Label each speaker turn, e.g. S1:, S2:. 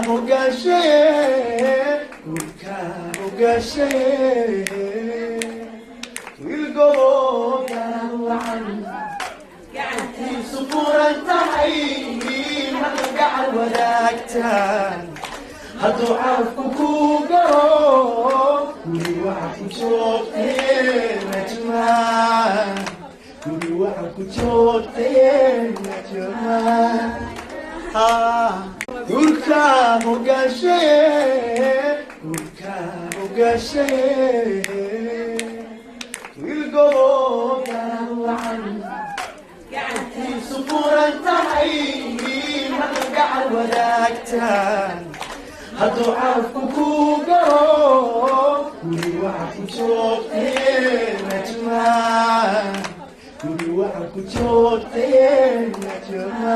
S1: Hoggaashaye, guurka hoggaashaye, wiil gobo wacan, gacantiisu furan tahay, hadda gacan wadaagtaan, hadduu calafku ku galo, guri waxa ku joogtee Najma, guri waxa ku joogtee Najma. Guurka hoggaashaye, guurka hoggaashaye, wiil gobo wacan, gacantiisu furan tahay, hadda gacan wadaagtaan, hadduu calafku ku galo, guri waxa ku joogtee Najma, guri waxa ku joogtee Najma.